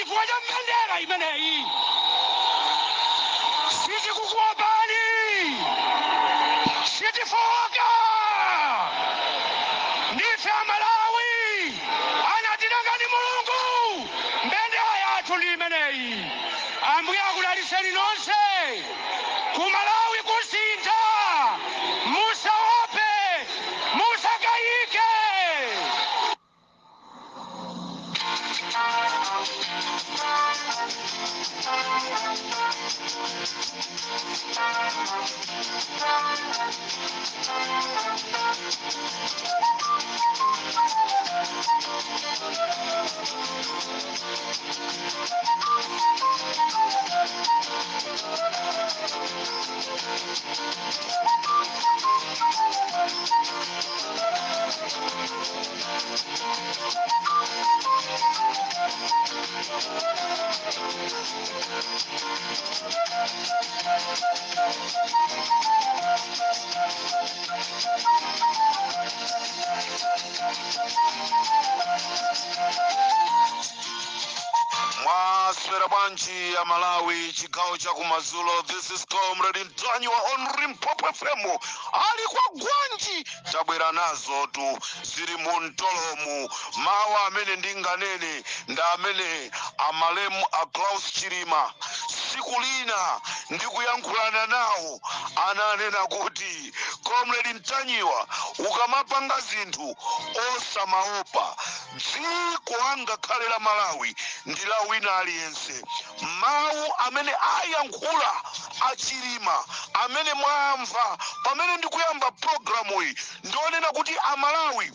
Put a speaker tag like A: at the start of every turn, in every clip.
A: Chifukwa cha mbendera imeneyi sitikukuopani, sitifowoka. Ndife Amalawi, anatilenga ndi Mulungu. Mbendera yathu ndi imeneyi. Ambuye akudalitseni nonse. Ku Malawi kusintha, musaope, musakayike.
B: Mwaswera bwanji a Malawi, chigawo cha kumadzulo? This is Comrade Ntanyiwa on Limpopo FM. Ali kwa gwanji, tabwera nazotu, zili mu mtolomu. Mawu amene ndinganene ndi amene amalemu a Klaus Chilima tsiku lina ndikuyankhulana nawo ananena kuti, "Comrade Ntanyiwa, ukamapanga zinthu osamaopa. Dziko angakhale la Malawi ndi la wina aliyense." Mawu amene ayankhula aChilima amene mwamva pamene ndikuyamba programu iyi ndionena kuti Amalawi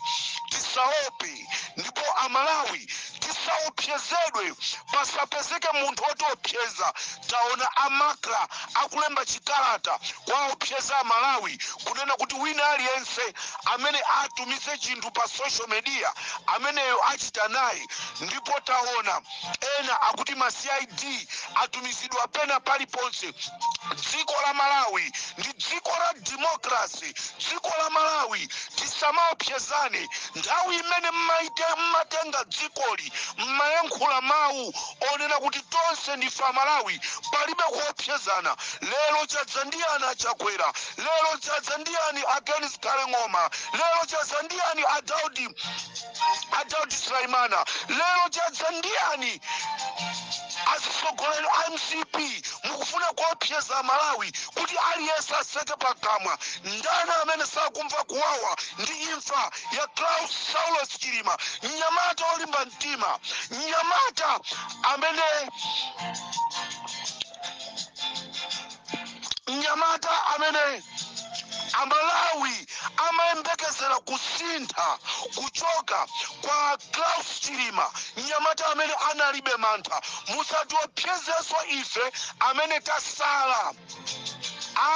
B: tisaope ndipo Amalawi tisaopsezedwe, pasapezeke munthu wotiopseza. Taona a MACRA akulemba chikalata kwaopseza Amalawi kunena kuti wina aliyense amene atumize chinthu pa social media, ameneyo achita naye. Ndipo taona ena akuti ma CID atumizidwa pena paliponse. Dziko la Malawi ndi dziko la democracy. Dziko la Malawi tisamaopsezane. Nthawi imene mmatenga dzikoli mmayankhula mawu onena kuti tonse ndife Amalawi, palibe kuopsezana. Lero chadza ndiyani aChakwera? Lero chadza ndiyani a Ken Zikhale Ng'oma? Lero chadza ndiyani a Daudi Sulaimana? Lero chadza ndiyani azitsogoleri a MCP? Mukufuna kuopseza Malawi kuti aliyense aseke pakamwa. Ndani amene sakumva kuwawa ndi imfa ya Klaus Saulos Chilima, mnyamata olimba mtima, mnyamata amene Amalawi amayembekezera kusintha kuchoka kwa Klaus Chilima, mnyamata amene analibe mantha? Musatiopsezenso ife amene tasala.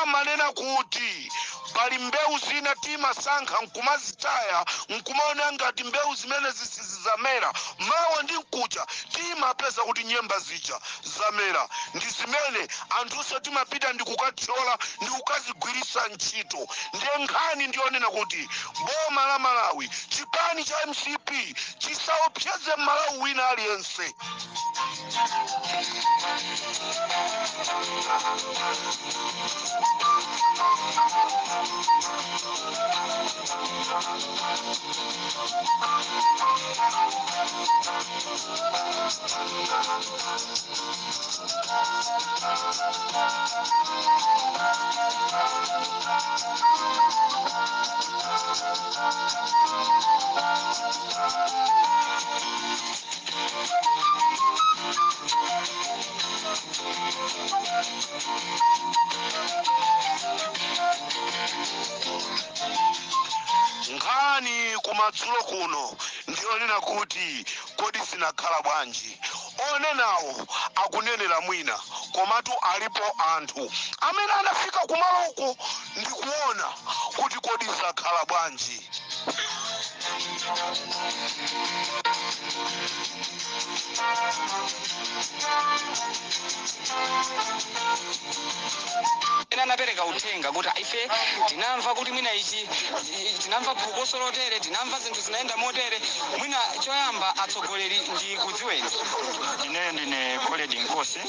B: Amanena kuti pali mbewu zina timasankha nkumazitaya, nkumaona ngati mbewu zimene zisizamera. Mawa ndi mkucha timapeza kuti nyemba zija zamera, ndi zimene anthunso timapita ndi kukathyola ndi kukazigwiritsa ntchito. Ndiye nkhani ndiyonena kuti boma la Malawi, chipani cha MCP chisaopseze Malawi wina aliyense. Nkhani kumadzulo kuno ndiyonena kuti kodi zinakhala bwanji? Onenawo akunenera mwina, komatu alipo anthu amene anafika kumaloko ndikuona kuti kodi zakhala bwanji.
C: amene anapereka uthenga kuti ife tinamva kuti mwina ichi tinamva phokoso lotere, tinamva zinthu zinayenda motere. Mwina choyamba, atsogoleri, ndi kudziweni.
D: Ineyo ndine Koledi Nkosi,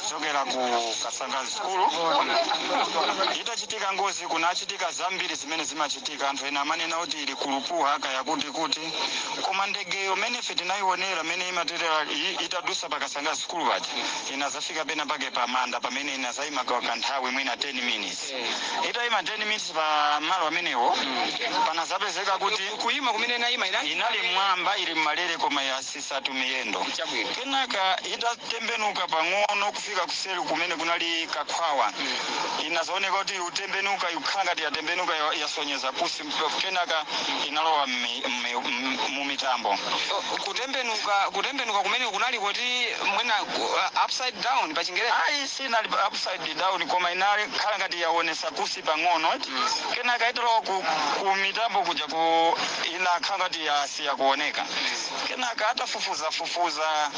D: kuchokera ku Kasanga School. Itachitika ngozi, kunachitika zambiri zimene zimachitika. Anthu ena amanena kuti ili kulupuha kaya kuti kuti, koma ndegeyo mene ife tinayionera mene imaterera itadusa pa Kasanga School paja, inazafika pena pake pamanda pamene inazayima kwa kanthawi mwina 10 minutes. Itayima 10 minutes pa malo amenewo, panazapezeka kuti
C: Kuyima kumene inayima inali
D: inali mwamba, ili mmalere, koma yasisatu miyendo. Kenaka itatembenuka pang'ono kufika kuseri kumene kunali kakhwawa, inazooneka kuti utembenuka, ikukhala ngati yatembenuka, yasonyeza kusi. Kenaka inalowa mu mitambo.
C: Kutembenuka kumene kunali kuti mwina upside down pa Chingerezi?
D: Ayi, sinali upside down, koma inali khala ngati yaonesa kusi pang'ono. Kenaka italowa ku mitambo kuja ku inakhala ngati yasiya kuoneka. Kenaka atafufuza fufuza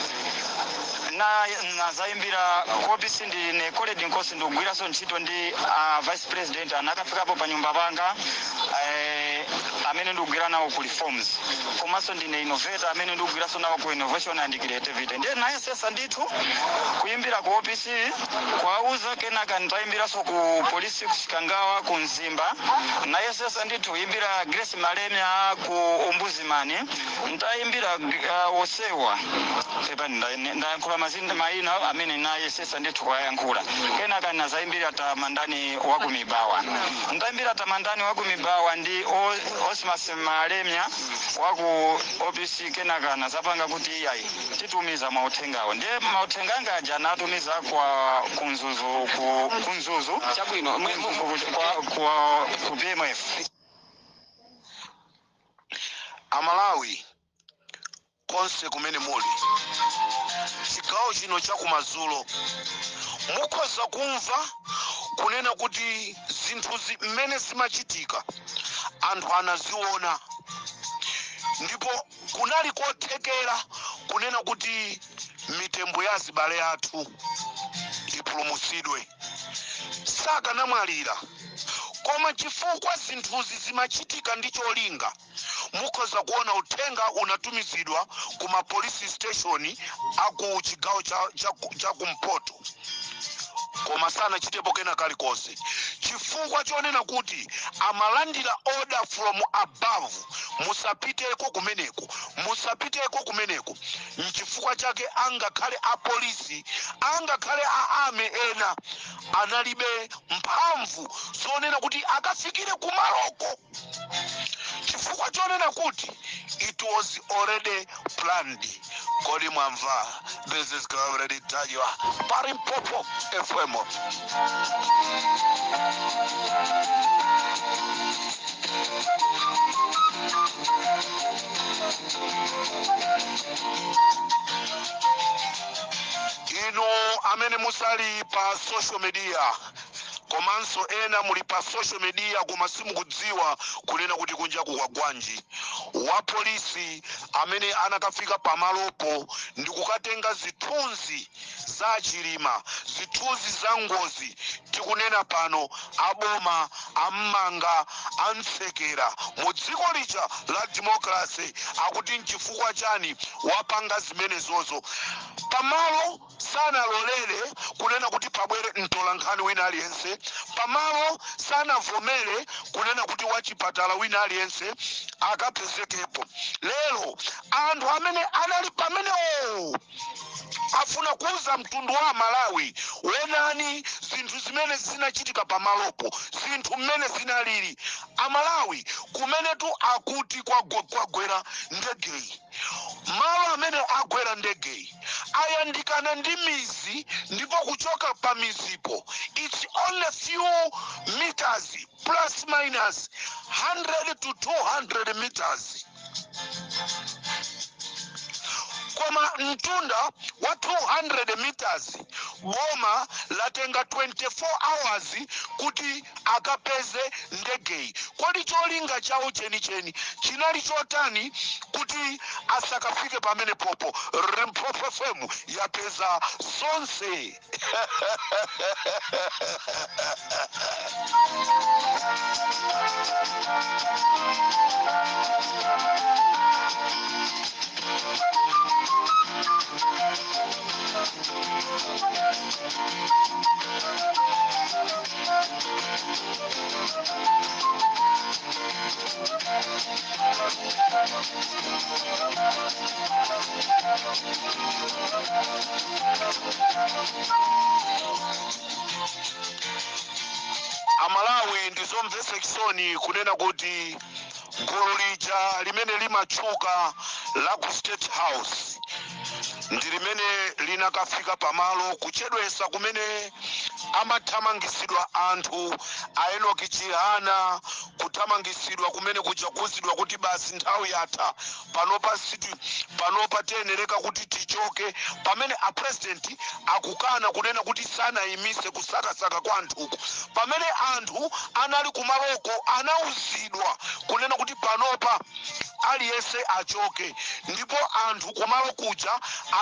D: na nazayimbira kopisi. Ndine Koledi Nkosi, ndikugwiranso ntchito ndi vice president anakafikapo pa nyumba panga, amene ndikugwira nawo ku reforms, komanso ndine innovator amene ndikugwiranso nawo ku innovation and creativity. Ndiye nayesesa ndithu kuyimbira ku OPC kwauza. Kenaka nditayimbiranso ku polisi ku Chikangawa, ku Mzimba, nayesesa ndithu kuyimbira Grace Malemya ku Ombudsman, ntayimbira wosewa pepani, ndayankhula mazina mayina amene nayesesa ndithu kuwayankhula. Kenaka nazayimbira Tamandani wakumibawa. Ndayimbira Tamandani wakumibawa ndi Osmas Malemya waku OPC. Kenaka nazapanga kuti iyayi, titumiza mauthengawo. Ndiye mauthenga anga aja anatumiza kwa kunzuzu, ku Mzuzu.
C: Chabwino.
D: Kwa ku BMF.
B: Amalawi konse kumene muli, chigawo chino chakumadzulo, mukhoza kumva kunena kuti zinthuzi mmene zimachitika anthu anaziona, ndipo kunali kothekera kunena kuti mitembo ya azibale athu ipulumutsidwe, sakanamwalira. Koma chifukwa zinthuzi zimachitika ndi cholinga, mukhoza kuona uthenga unatumizidwa ku ma police station aku chigawo cha kumpoto, koma sanachitepo kena kalikonse chifukwa chonena kuti amalandira order from above: musapiteko kumeneko, musapiteko kumeneko. Nchifukwa chake angakhale apolisi, angakhale a army ena analibe mphamvu zonena kuti akafikire kumaloko, chifukwa chonena kuti it was already planned. Kodi mwamva? This is Comrade Ntanyiwa pa Limpopo FM. Inu amene musali pa social media, komanso ena muli pa social media koma simukudziwa kunena kuti kunjaku kwa gwanji, wa polisi amene anakafika pamalopo ndi kukatenga zithunzi za Chilima, zithunzi za ngozi, tikunena pano aboma ammanga, amtsekera mu dziko lija la democracy. Akuti nchifukwa chani wapanga zimenezozo? Pamalo sanalolere kunena kuti pabwere mtolankhani wina aliyense. Pamalo sanavomere kunena kuti wachipatala wina aliyense akapezekepo. Lero anthu amene anali pamenewo afuna kuuza mtundu wa Malawi: wonani zinthu zimene zinachitika pamalopo, zinthu mmene zinalili. Amalawi, kumenetu akuti kwagwera ndegeyi, malo amene agwera ndegeyi ayandikana ndi mizi, ndipo kuchoka pa mizipo it's only few meters, plus minus 100 to 200 meters. Koma mtunda wa 200 meters Boma latenga 24 hours kuti akapeze ndegeyi. Kodi cholinga chawo chenicheni chinali chotani kuti asakafike pamene popo? Limpopo FM yapeza zonse. Amalawi, ndizomvetsa chisoni kunena kuti gulu lija limene limatchuka la ku State House ndi limene linakafika pamalo kuchedwesa kumene amathamangisidwa anthu a Enoch Chihana, kuthamangisidwa kumene kuja, kuzidwa kuti basi, nthawi yatha panopa, siti panopa, tiyenereka kuti tichoke, pamene a President akukana kunena kuti sanayimise kusakasaka kwa anthuku, pamene anthu anali kumaloko anauzidwa kunena kuti panopa aliyense achoke, ndipo anthu kumalo kuja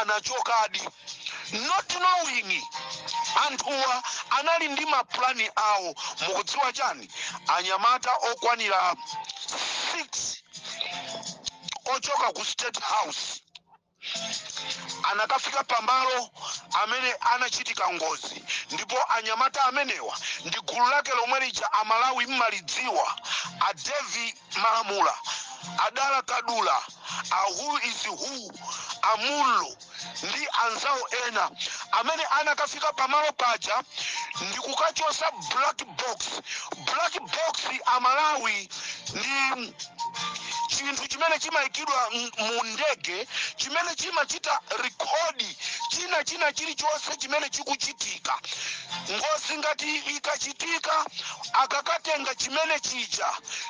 B: anachokadi, not knowing anthuwa anali ndi mapulani awo. Mukudziwa chani? Anyamata okwanira 6 ochoka ku State House anakafika pamalo amene anachitika ngozi, ndipo anyamata amenewa ndi gulu lake lomwe lija Amalawi mmalidziwa, a Devi Malamula, Adala Kadula, a Who is Who, Amullo ndi anzawo ena amene anakafika pamalo paja ndi kukachosa black box. Black box, Amalawi, ndi chinthu chimene chimayikidwa mu ndege chimene chimachita record china chilichonse chimene chikuchitika. Ngozi ngati ikachitika, akakatenga chimene chija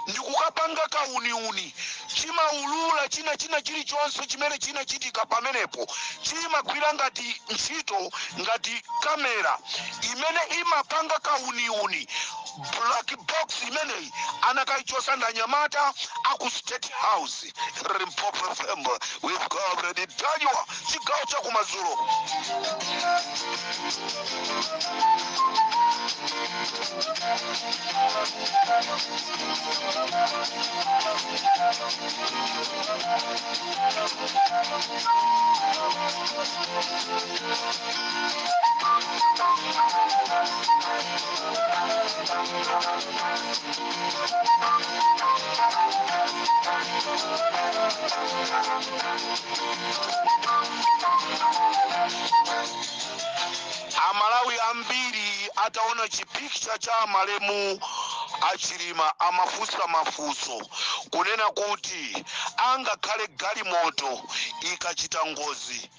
B: ndi kukapanga kauniuni, chimaulula china chilichonse chimene chinachitika pamenepo. Chimagwira ngati ntchito ngati kamera imene imapanga kauniuni. Black box imeneyi anakayichosa ndi anyamata aku State House. Limpopo FM with Comrade Ntanyiwa, chigawo cha kumadzulo. Amalawi ambiri ataona chipicture cha malemu Achilima amafunsa mafunso kunena kuti angakhale galimoto ikachita ngozi,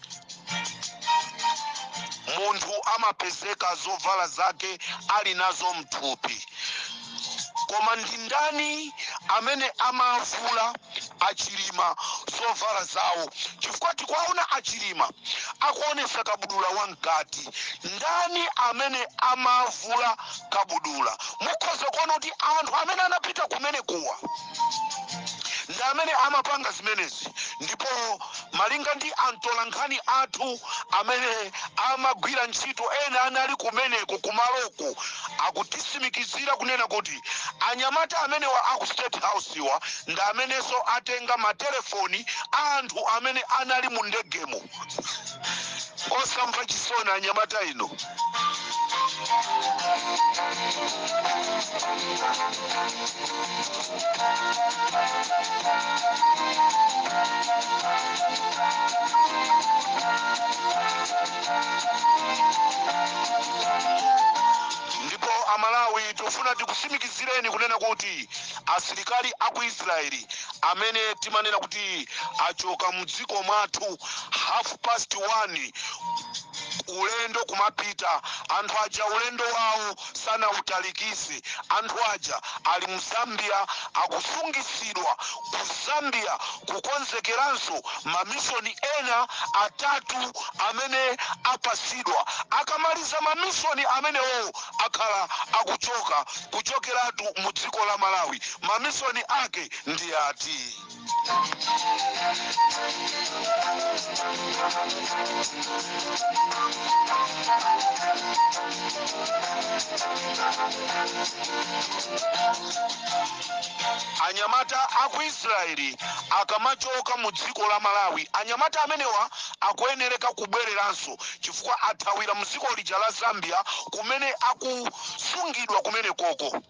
B: munthu amapezeka zovala zake ali nazo mthupi, koma ndi ndani amene amavula Achilima zovala zawo? Chifukwa tikuwaona Achilima akuonesa kabudula wamkati. Ndani amene amavula kabudula? Mukhoza kuona kuti anthu amene anapita kumene kuwa ndi amene amapanga zimenezi. Ndipo malinga ndi antolankhani athu amene amagwira ntchito, ena anali kumeneko kumaloko, akutisimikizira kunena kuti anyamata amenewa aku State House iwa ndi amenenso atenga matelefoni a anthu amene anali mu ndegemo. Osamva chisoni anyamata ino. Ndipo Amalawi, tifuna tikusimikizireni kunena kuti asilikali aku Israeli amene timanena kuti achoka mdziko mwathu 1:30. Ulendo kumapita, anthu aja ulendo wawo sanautalikise. Anthu aja ali mu Zambia, akusungisidwa ku Zambia kukonzekeranso ma mission ena atatu amene apasidwa. Akamaliza ma mission amenewo, akhala akuchoka, kuchokeratu mu dziko la Malawi. Ma mission ake ndi ati? Anyamata aku Israeli akamachoka mu dziko la Malawi, anyamata amenewa akuyenereka kubwereranso chifukwa athawira mu dziko lija la Zambia kumene akusungidwa kumene koko.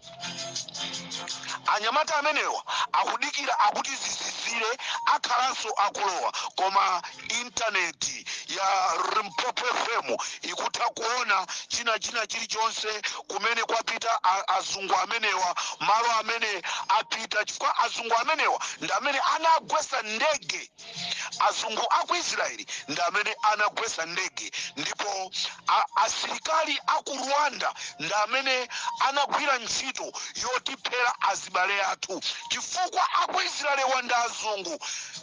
B: Anyamata amenewa akudikira, akuti zizizire, akhalanso akulowa. Koma intaneti ya Limpopo FM ikutha kuona china china chilichonse kumene kwapita azungu amenewa, malo amene apita, chifukwa azungu amenewa ndi amene anagwesa ndege. Azungu aku Israeli ndi amene anagwesa ndege, ndipo asilikali aku Rwanda ndi amene anagwira ntchito yotiphera azibale athu, chifukwa aku Israeli wanda azungu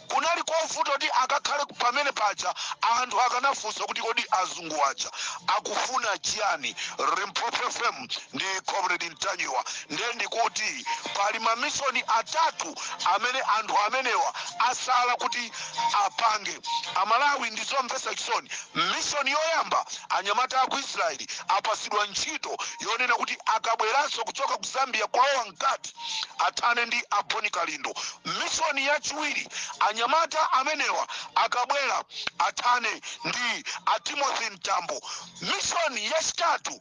B: kunali kovuta kuti akakhale pamene paja. Anthu akanafunsa kuti, "Kodi azungu aja akufuna chiyani?" Limpopo FM ndi Comrade Ntanyiwa. Ndiye ndikuti pali ma mission atatu amene anthu amenewa asala kuti apange. Amalawi, ndizomvetsa chisoni. Mission yoyamba, anyamata aku Israeli apasidwa ntchito yonena kuti akabweranso kuchoka ku Zambia kulowa mkati, athane ndi a Bon Kalindo. Mission yachiwiri, anyamata amenewa akabwera, athane ndi a Timothy Mtambo. Mission yachitatu,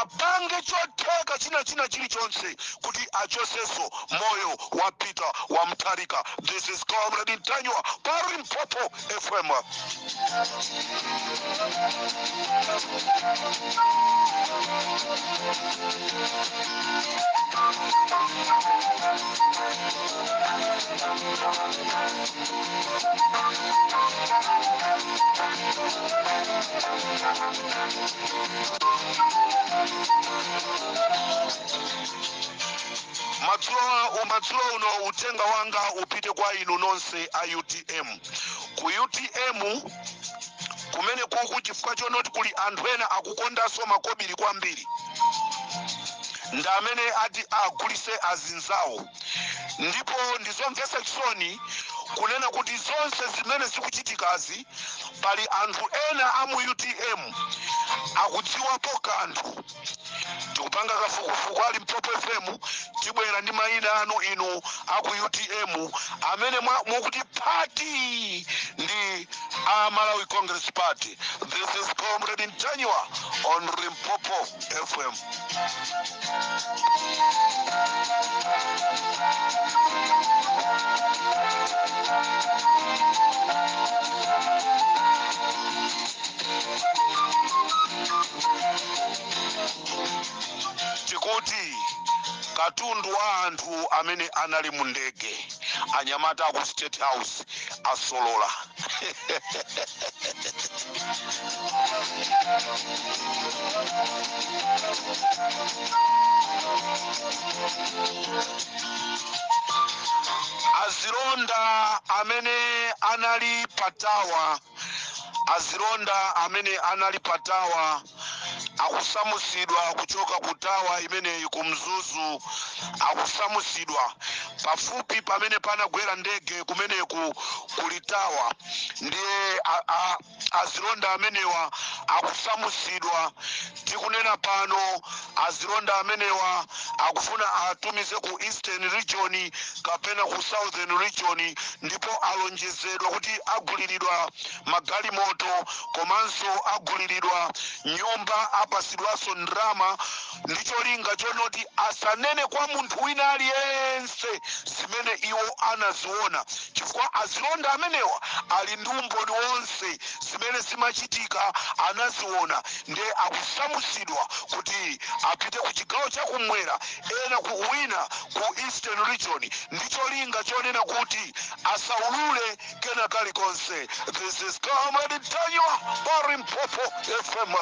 B: apange chotheka china china chilichonse kuti achosenso moyo wa Peter wa Mutharika. This is Comrade Ntanyiwa pa Limpopo FM. Madzulo uno uthenga wanga upite kwa inu nonse a UTM. Ku UTM kumene kuku, chifukwa chonoti kuli anthu ena akukondanso makobiri kwambiri, ndi amene ati agulise azinzawo. Ndipo ndizomvetsa chisoni kunena kuti zonse zimene zikuchitikazi, pali anthu ena a mu UTM akudziwapo kanthu. Tikupanga kafukufuku a Limpopo FM, tibwera ndi mayina anu inu aku UTM amene mukuti party ndi a Malawi Congress Party. This is Comrade Ntanyiwa on Limpopo FM. Tikuti katundu wa anthu amene anali mu ndege, anyamata aku State House asolola. Azilonda amene anali patawa, azilonda amene anali patawa akusamusidwa kuchoka ku tower imeneyi ku Mzuzu. Akusamusidwa pafupi pamene panagwera ndege, kumeneku kuli tower. Ndiye azilonda amenewa akusamusidwa. Tikunena pano, azilonda amenewa akufuna atumize ku Eastern Region kapena ku Southern Region, ndipo alonjezedwa kuti aguliridwa magalimoto komanso aguliridwa nyumba, apasidwanso ndrama, ndi cholinga chonoti asanene kwa munthu wina aliyense. zimene iwo anaziona, chifukwa azilonda amenewa ali ndi umboni wonse zimene zimachitika anaziona. Ndiye akusamusidwa kuti apite ku chigawo chakumwera, ena ku wina ku Eastern Region, ndi cholinga chonena kuti asaulule kena kalikonse. This is Comrade Ntanyiwa pa Limpopo FM.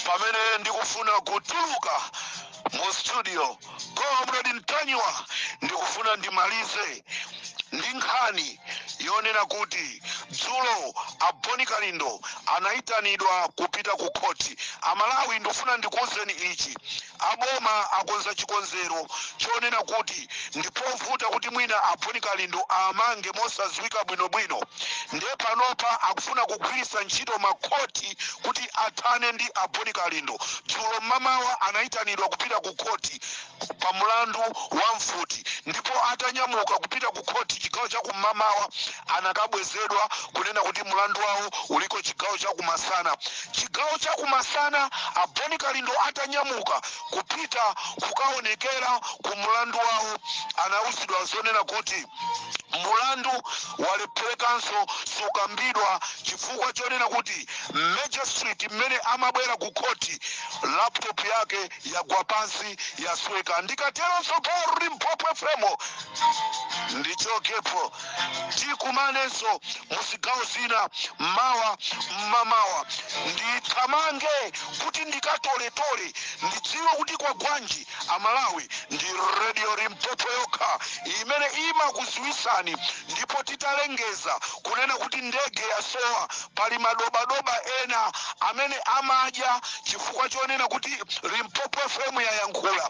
B: Pamene ndikufuna kutuluka mu studio, Comrade Ntanyiwa, ndikufuna ndimalize ndi nkhani yonena kuti dzulo a Bon Kalindo anayitanidwa kupita ku khoti. Amalawi, ndikufuna ndikuwuzeni ichi: aboma akonza chikonzero chonena kuti ndipovuta kuti mwina a Bon Kalindo amange mosadziwika bwinobwino. Ndiye panopa akufuna kugwiritsa ntchito makhoti kuti athane ndi a Bon Kalindo. Dzulo mmamawa anayitanidwa kupita ku khoti pa mulandu wa mfuti, ndipo atanyamuka kupita ku khoti chigawo chakum'mamawa, anakabwezedwa kunena kuti mulandu wawo uliko chigawo chakumasana. Chigawo chakumasana, a Bon Kalindo atanyamuka kupita kukaonekera ku mulandu wawo, anawuzidwa zonena kuti mulandu walepherekanso, sukambidwa, chifukwa chonena kuti magistrate mmene amabwera ku khoti, laptop yake yagwa pansi, yasweka. Ndikateronso, pa Limpopo FM ndichokepo. Tikumanenso muzigawo zina mawa mmamawa. Ndithamange kuti ndikatoletole, ndidziwe kuti kwa gwanji. Amalawi, ndi Radio Limpopo yokha imene imakuziwisani. Ndipo titalengeza kunena kuti ndege yasowa, pali madobadoba ena amene amadya chifukwa chonena kuti Limpopo FM yayankhula.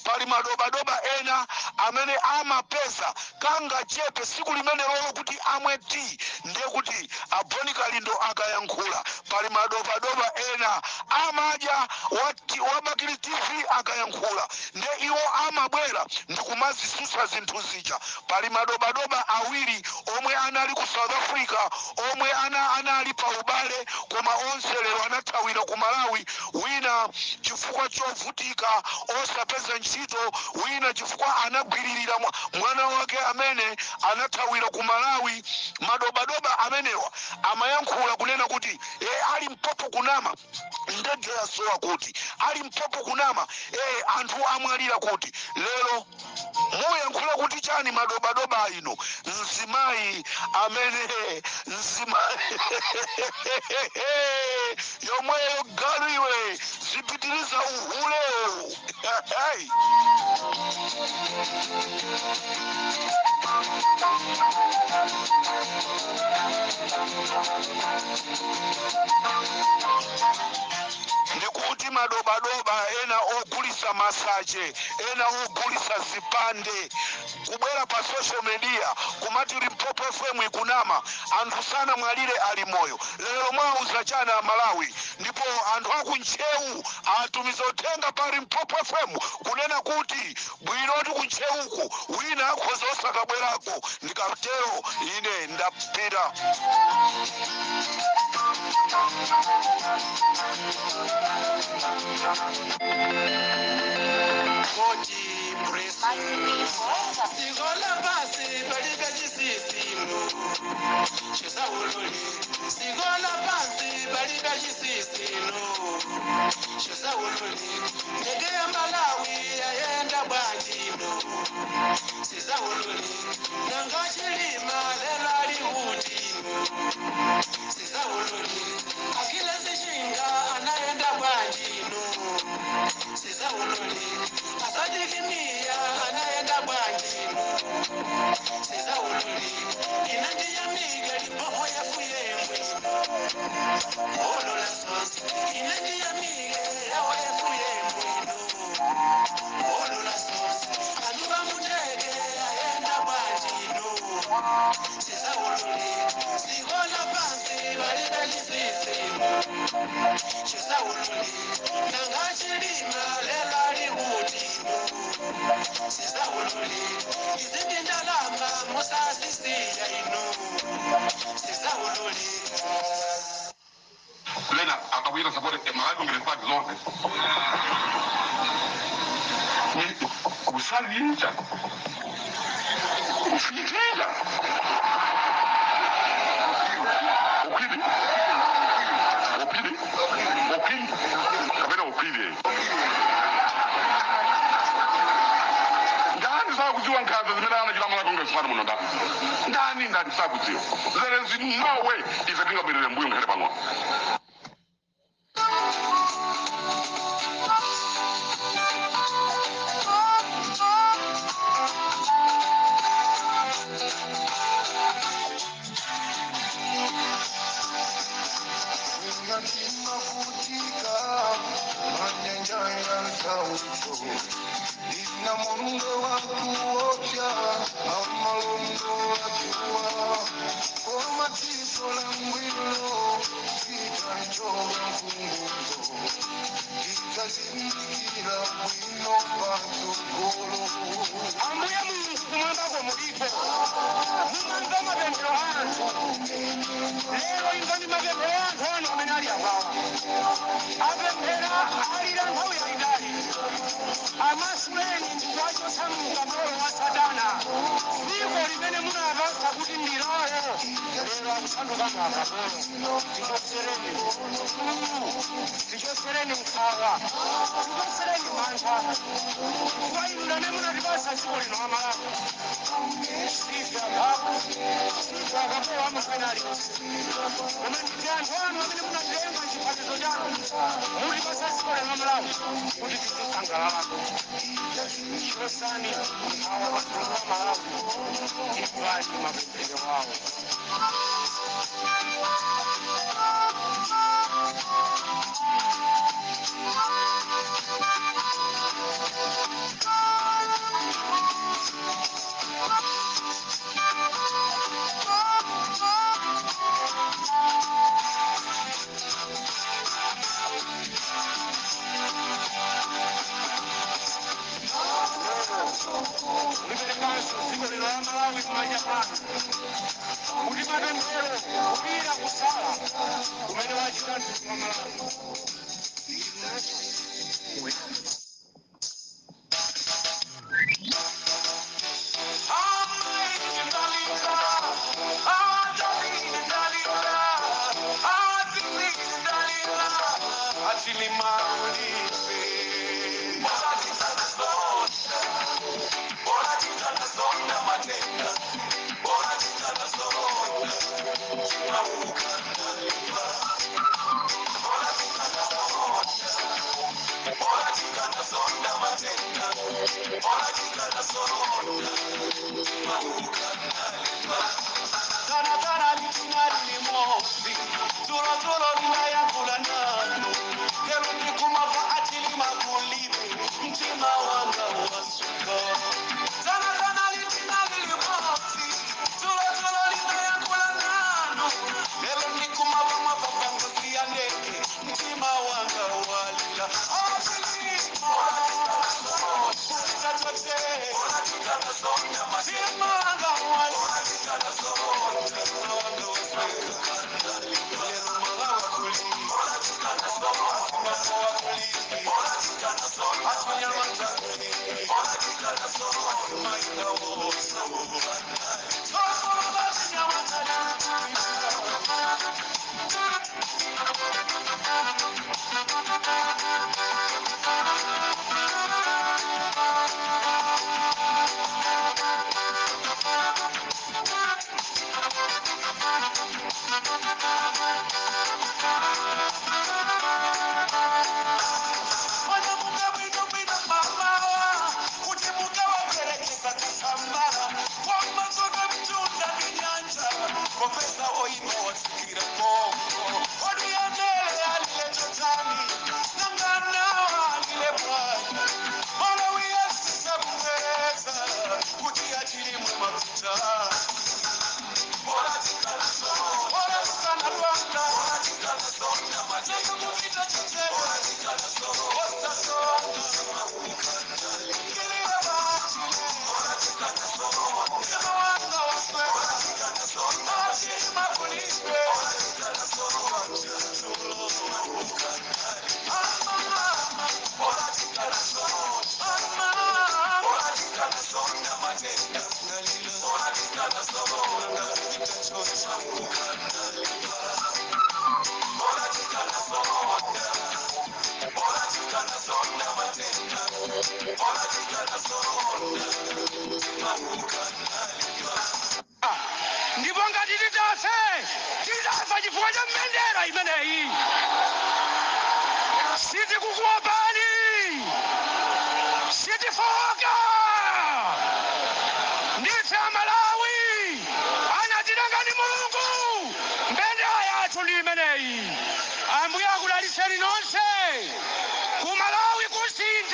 B: Pali madobadoba ena amene amapeza kanga chepe siku limene lolo kuti amwe tea, ndiye kuti a Bon Kalindo akayankhula. Pali madobadoba ena amadya wa Bakili TV akayankhula, ndiye iwo amabwera ndikumazisusa zinthu zija. Pali madobadoba awiri omwe anali ku South Africa, omwe anali pa ubale, koma onse lero anathawira ku Malawi, wina chifukwa chovutika osapeza ntchito, wina chifukwa anagwiririra mwana wake amene anathawira ku Malawi. Madobadoba amenewa amayankhula kunena kuti ali Mpopo kunama, ndege yasowa kuti, ali Mpopo kunama, anthu amwalira kuti. Lero muyankhula kuti chani, madobadoba ino? Mzimayi amene, mzimayi yomweyo, galu iwe, zipitiriza uhulewo. Hey. Ndikuti madobadoba ena ogulisa masache, ena ogulisa zipande, kubwera pa social media kumati Limpopo FM ikunama, anthu sana mwalire, ali moyo. Lero mwauza chana Malawi? Ndipo anthu akuntcheu atumiza uthenga pa Limpopo FM kunena kuti bwinoti kuntcheuku wina akhoza osakabwerako. Ndikatero ine ndapita.
E: Koti presi sikola pasi palibe chisisimu chisaululi. Sikola pasi palibe chisisimu chisaululi. Ndege ya Malawi yayenda bwanjino sisaululi. Nanga Chilima lelo ali utino sisaululi. Akile zishinga anaenda bwanjino sisaululi. Asadikimia anaenda bwanjino sisaululi. Inandiyamiga Limpopo yafuyemwe olola sosi. Inandiyamige yawa yafuyemwino olola sosi. Aluba mundege aenda bwanjino sisaululi. Sikola pansi balibelisizimu chisaululi. Nanga Chilima lelo ali kutino. Sizaululika izindi ndalama musasisiya inu sizaululika.
F: Lena akabwira support Malawi Congress Party zonse ni kusalinja kufikiria ukwili ukwili ukwili kapena ukwili ndani sakudziwa nkhanza zimene anachita Malawi Congress Party muno ndani ndani ndani sakudziwa. There is no way ife tingabwerere mbuyo ngakhale pang'ono.
G: Mavutika manyanja ya tauto ina mulungu wakuopya amalungu wakiwa komatiso la ngwilo kitanjoga mfungulo kitazindikira bwino patokolo.
A: Ambuye Mulungu kumwambako mulipo, mumamva mapemphero a anthu. Lero imvani mapemphero a anthu anu amene ali apawa. Apemphera alira nthawi yayitali. Amasuleni ndikuwachotsa mkapolo wa Satana. Dziko limene munapatsa kuti ndilawo lero akusanduka akapolo. Tichotsereni ululu, tichotsereni nkhawa, tichotsereni mantha, chifukwa inu ndamene munatipatsa dziko lino amalawi. Sife agapo, sife akapolo amafena aliwonse, koma ndife anthu anu amene munatenga chiphakizo chanu mutipatsa dziko lino amalawi kuti tizisangalalako. Chotsani nkhawa pamtundu wa Malawi, imvani mapemphero awo. Liperekanso dziko lino la Malawi m'manja mwanu kuti mapemphero, kulira, kusala kumene wachita mtundu wa Malawi
E: Kana kana litinali limozi tulo tulo linayakula nanu lero ndikumava atilima kulibe mtima wanga wasuka. Sana sana litinali limozi tulo tulo linayakula nanu lero
A: Ndipo ngati titafe, titafa chifukwa cha mbendera imeneyi. Sitikukuopani, sitifoka. Ndife Amalawi, anatilenga ndi Mulungu. Mbendera yathu ndi imeneyi. Ambuye akudalitseni nonse. Ku Malawi kusintha.